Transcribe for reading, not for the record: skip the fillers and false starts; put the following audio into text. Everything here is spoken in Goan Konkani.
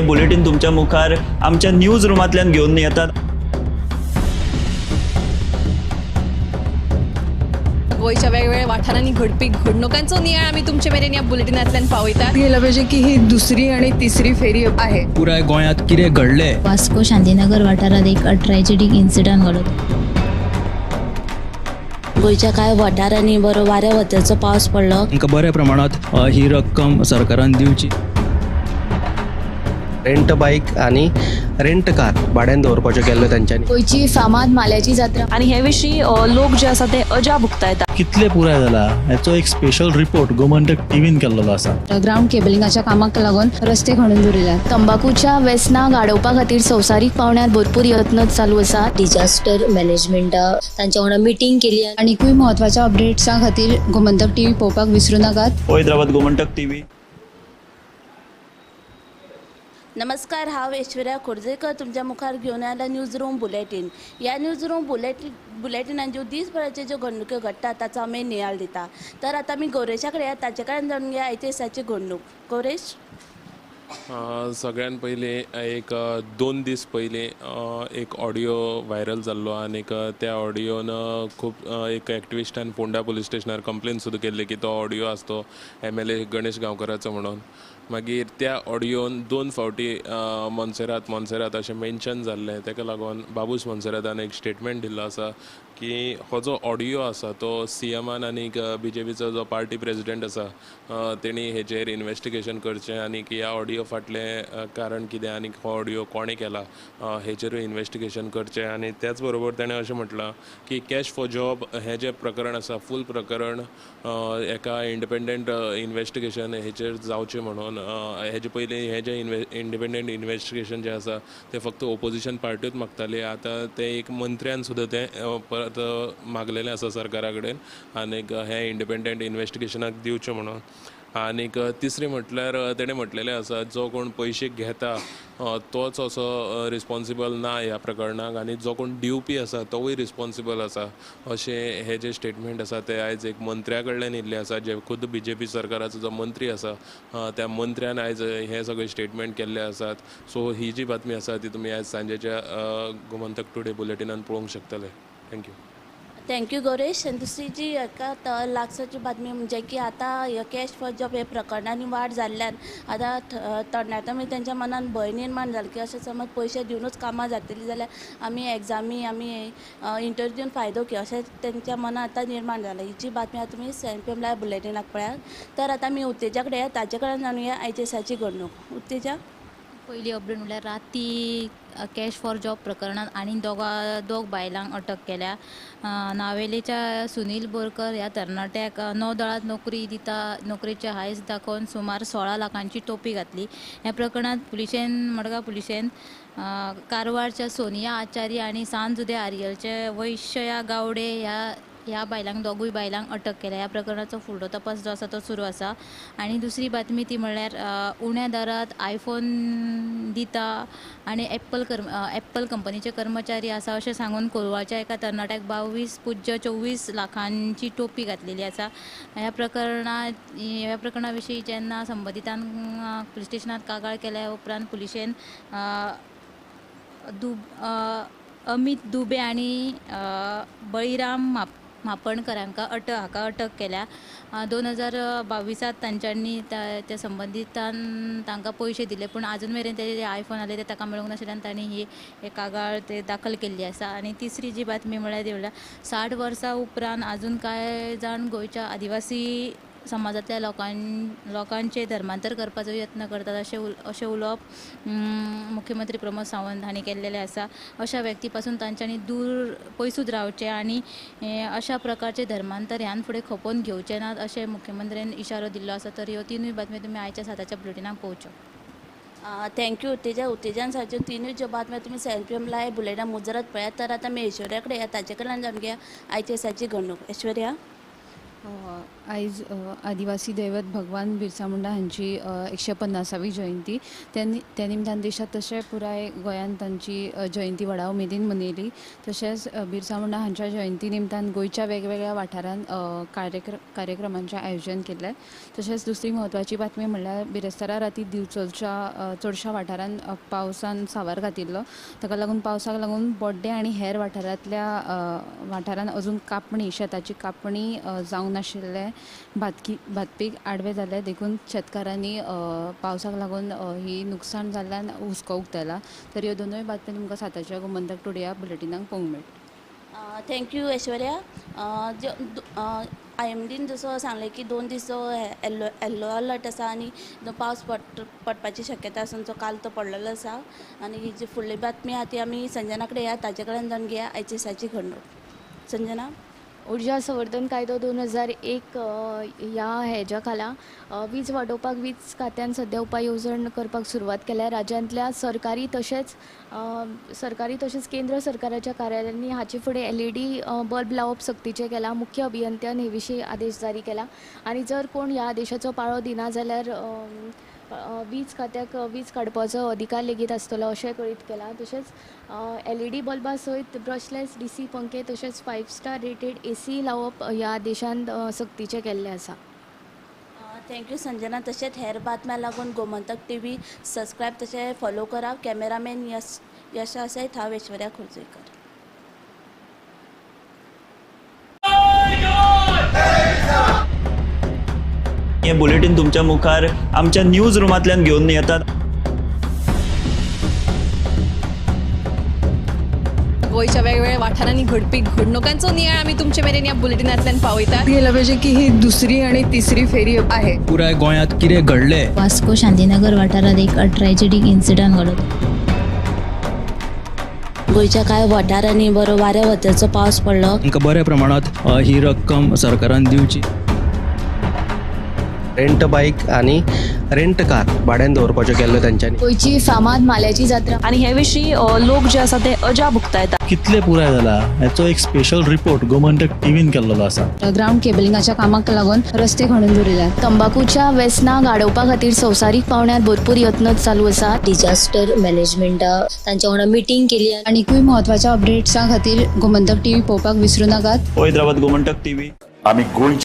हें बुलेटीन तुमच्या मुखार आमच्या न्यूज रुमांतल्यान घेवन येतात. गोंयच्या वेगवेगळ्या वाठारांनी घडपी घडणुकांचो नियाळ आमी तुमचे मेरेन ह्या बुलेटिनांतल्यान पावयतात. गेला पाहिजे की ही दुसरी आणि तिसरी फेरी आहे. पुराय गोंयांत कितें घडलें. वास्को शांतीनगर वाठारात एक ट्रॅजेडीक इन्सिडंट घडलो. गोंयच्या कांय वाठारांनी बरो वाऱ्या वताचो पावस पडलो. तांकां बऱ्या प्रमाणांत ही रक्कम सरकारान दिवची. रेंट बाईक आनी रेंट कार भाड्यान दवरपाच्यो केल्ल्यो तेंच्यांनी. गोंयची फामाद माल्याची जात्रा आनी हे विशीं लोक जे आसा ते अजाप उक्तायता. कितले पुराय जाला हेचो एक स्पेशल रिपोर्ट गोमंतक टीव्हीन केल्लो आसा. ग्रावंड केबलिंगाच्या कामाक लागून रस्ते खणून दवरिल्यात. तंबाकूच्या वेसनाक आडोवपा खातीर संवसारीक पावंड्यार भरपूर यत्न चालू आसा. डिजास्टर मॅनेजमेंटा तांच्या वांगडा मिटींग केली. आनीकूय म्हत्वाच्या अपडेट्सां खातीर गोमंतक टीव्ही पळोवपाक विसरू नाकात. पळयत रावात गोमंतक टीव्ही. नमस्कार, हांव ऐश्वर्या खोर्जेकर तुमच्या मुखार घेवन आयला न्यूज रूम बुलेटीन. ह्या न्यूज रूम बुलेटिनान ज्यो दीसभराच्यो ज्यो घडणुक्यो घडटात ताचो आमी नियाळ दिता. तर आतां आमी गौरेशा कडेन ताचे कडेन जाणून घेया आयच्या दिसाची घडणूक. गौरेश, सगळ्यान पयलीं एक 2 दीस पयलीं एक ऑडियो व्हायरल जाल्लो आनीक त्या ऑडियोन खूब एक एक्टिविस्टान फोंडा पुलीस स्टेशनार कंप्लेन सुद्दां केल्ली की तो ऑडियो आसा तो MLA Ganesh गांवकराचो म्हणून. मागीर त्या ऑडियोन 2 फावटी मोन्सेरात मोन्सेरात अशें मेन्शन जाल्लें. ताका लागून बाबूश मोन्सेरातान एक स्टेटमेंट दिल्लो आसा की हो जो ऑडियो आसा तो CMान आनीक BJPचो जो पार्टी प्रेजिडेंट आसा तेणी हेचेर इन्वेस्टिगेशन करचें आनीक ह्या ऑडियो फाटलें कारण कितें आनीक हो ऑडियो कोणें केला हेचेरूय इन्वेस्टिगेशन करचें. आनी त्याच बरोबर तेणें अशें म्हटलां की कॅश फॉर जॉब हें जें प्रकरण आसा फूल प्रकरण एका इंडिपेंडंट इन्वेस्टिगेशन हेचेर जावचें म्हणून. हेजे पयलीं हें जें इंडिपेंडंट इन्वेस्टिगेशन जें आसा तें फक्त ओपोजिशन पार्ट्योच मागताली. आतां तें एक मंत्र्यान सुद्दां तें परत मागलेलें आसा सरकारा कडेन आनीक हें इंडिपेंडंट इन्वेस्टिगेशनाक दिवचें म्हणून. आनीक तिसरें म्हटल्यार तेणें म्हटलेलें आसा जो कोण पयशे घेता तोच असो रिस्पोन्सिबल ना ह्या प्रकरणाक आनी जो कोण दिवपी आसा तोवूय रिस्पोन्सिबल आसा अशें हें जें स्टेटमेंट आसा तें आयज एक मंत्र्या कडल्यान येयल्लें आसा, जे खुद BJP सरकाराचो जो मंत्री आसा त्या मंत्र्यान आयज हें सगळें स्टेटमेंट केल्लें आसात. सो ही जी बातमी आसा ती तुमी आयज सांजेच्या गोमंतक टुडे बुलेटिनान पळोवंक शकतले. Thank you. Thank you Gauresh. आनी दुसरी जी एका लागसाची बातमी म्हणजे की आतां कॅश फॉर जॉब हे प्रकरणांनी वाड जाल्ल्यान आतां तरणाट्यां मदीं तेंच्या मनान भंय निर्माण जालो की अशें समज पयशे दिवनूच कामां जातलीं जाल्यार आमी एग्जामी आमी इंटरव्यू दिवन फायदो की अशें तेंच्या मनान आतां निर्माण जालां. ही जी बातमी आतां तुमी 7 PM live बुलेटिनाक पळयात. तर आतां आमी उत्तेजा कडेन ताचे कडेन जाणुया आयच्या दिसाची घडणूक. उत्तेजा, पयली अपडेट म्हणल्यार राती कॅश फॉर जॉब प्रकरणात आनी दोग बायलांक अटक केल्या. नावेलेच्या सुनील बोरकर ह्या तरणाट्याक नौदळांत नोकरी दिता नोकरेचे हायस दाखोवन सुमार 16 लाखांची टोपी घातली. ह्या प्रकरणांत पुलिशेन मडगांव पुलिशेन कारवारच्या सोनिया आचार्य आनी सांजुदे आर्यलचे वैश्या गावडे ह्या बायलांक दोगूय बायलांक अटक केल्या. ह्या प्रकरणाचो फुडलो तपास जो आसा तो सुरू आसा. आनी दुसरी बातमी ती म्हणल्यार उण्या दरांत आयफोन दिता आनी एप्पल कंपनीचे कर्मचारी आसा अशें सांगून कोलवाच्या एका तरणाट्याक 22.24 लाखांची टोपी घातलेली आसा. ह्या प्रकरणा विशीं जेन्ना संबंदितान पुलीस स्टेशनांत कागाळ केल्या उपरांत पुलिशेन अमित दुबे आनी बळीराम म्हापणकर हांकां अटक केल्या. 2022 तांच्यांनी त्या संबंदितान तांकां पयशे दिले पूण आजून मेरेन तेजे जे आयफोन आले ते ताका मेळूंक नाशिल्ल्यान तांणी ही कागाळ ते दाखल केल्ली आसा. आनी तिसरी जी बातमी म्हळ्यार ती म्हणल्यार 60 वर्सां उपरांत आजून कांय जाण गोंयच्या आदिवासी समाजांतल्या लोकांचे धर्मांतर करपाचो यत्न करतात अशें उलोवप मुख्यमंत्री प्रमोद सावंत हांणी केल्लेलें आसा. अशा व्यक्ती पासून तांच्यांनी दूर पयसूच रावचें आनी अशा प्रकारचे धर्मांतर ह्यान फुडें खपोवन घेवचे नात अशें मुख्यमंत्र्यान इशारो दिल्लो आसा. तर ह्यो तिनूय बातम्यो तुमी आयच्या 7च्या बुलेटिनाक पळोवच्यो. Thank you Utteja. उत्तेजान सांगच्यो तिनूय ज्यो बातम्यो तुमी 7 PM live बुलेटिना मुजरत पळयात. तर आतां आमी ऐश्वर्या कडेन या ताचे कडल्यान जाणून घेया आयच्या दिसाची घडणूक. ऐश्वर्या, आयज आदिवासी दैवत भगवान बिरसा मुंडा हांची 150वी जयंती. त्या निमतान देशांत तशें पुराय गोंयांत तांची जयंती व्हडा उमेदीन मनयली. तशेंच बिरसा मुंडा हांच्या जयंती निमतान गोंयच्या वेगवेगळ्या वाठारांत कार्यक्रमांचें आयोजन केल्लें. तशेंच दुसरी म्हत्वाची बातमी म्हणल्यार बिरेस्तारा राती दिवचलच्या चडश्या वाठारांत पावसान सांवार घातिल्लो. ताका लागून पावसाक लागून बोड्डे आनी हेर वाठारांतल्या वाठारांत अजून कापणी शेताची कापणी जावंक नाशिल्लें भातपीक आडवें जालें. देखून शेतकारांनी पावसाक लागून ही नुकसाण जाल्ल्यान हुस्को उक्तायला. तर ह्यो दोनूय बातमी तुमकां 7च्या गोमंतक टुडे ह्या बुलेटिनाक पळोवंक मेळटा. Thank you Aishwarya. IMDन जसो सांगलें की 2 दीस जो येल्लो अलर्ट आसा आनी पावस पडपाची शक्यता आसा, जो काल तो पडलेलो आसा. आनी ही जी फुडली बातमी आहा ती आमी संजना कडेन या, ताजे कडेन जावन घेया आयचे दिसाची घडणूक. संजना. उर्जा संवर्धन कायदो 2001 ह्या हेज्या खाला वीज वाडोवपाक वीज खात्यान सद्या उपाय येवजण करपाक सुरवात केल्या. राज्यांतल्या सरकारी तशेंच केंद्र सरकाराच्या कार्यालयांनी हाचे फुडें LED bulb लावप सक्तीचें केलां. मुख्य अभियंत्यान हे विशीं आदेश जारी केला आनी जर कोण ह्या आदेशाचो पाळो दिना जाल्यार वीज खात्याक वीज काडपाचो अधिकार लेगीत आसतलो अशें कळीत केलां. तशेंच LED बल्बा सयत ब्रशलेस DC पंखे तशेंच 5 स्टार रेटेड AC लावप ह्या देशांत सक्तीचें केल्लें आसा. Thank you Sanjana. तशेंच हेर बातम्या लागून गोमंतक TV subscribe तशें फॉलो करा. कॅमेरामॅन यशा सयत हांव ऐश्वर्या खोर्जुंवेकर. हे बुलेटीन तुमच्या मुखार आमच्या न्यूज रुमांतल्यान घेवन येतात. गोंयच्या वेगवेगळ्या वाठारांनी घडपी घडणुकांचो नियाळ आमी तुमचे मेरेन ह्या बुलेटिनांतल्यान पावयतात. गेला पाहिजे की ही दुसरी आणि तिसरी फेरी आहे. पुराय गोंयांत कितें घडलें, वास्को शांतीनगर वाठारांत एक ट्रॅजेडीक इन्सिडंट घडलो. गोंयच्या कांय वाठारांनी बरो वाऱ्या वताचो पावस पडलो. तांकां बऱ्या प्रमाणांत ही रक्कम सरकारान दिवची. रेंट बायक आनी रेंट कार भाड्यान दवरपाच्यो केल्ल्यो तेंच्यांनी. गोंयची फामाद माल्याची जात्रा आनी हे विशीं लोक जे आसा ते अजाप उक्तायता. कितले पुराय जाला हेचो एक स्पेशल रिपोर्ट गोमंतक टीव्हीन केल्लो आसा. ग्रावंड केबलिंगाच्या कामाक लागून रस्ते खणून दवरिल्यात. तंबाखूच्या वेसनाक आडोवपा खातीर संवसारीक पावंड्यार भरपूर यत्न चालू आसात. डिजास्टर मॅनेजमेंटा तांच्या वांगडा मिटींग केली. आनीकूय म्हत्वाच्या अपडेट्सां खातीर गोमंतक टीव्ही पळोवपाक विसरूं नाकात. पळयत रावात गोमंतक टीव्ही. आमी गोंयच्या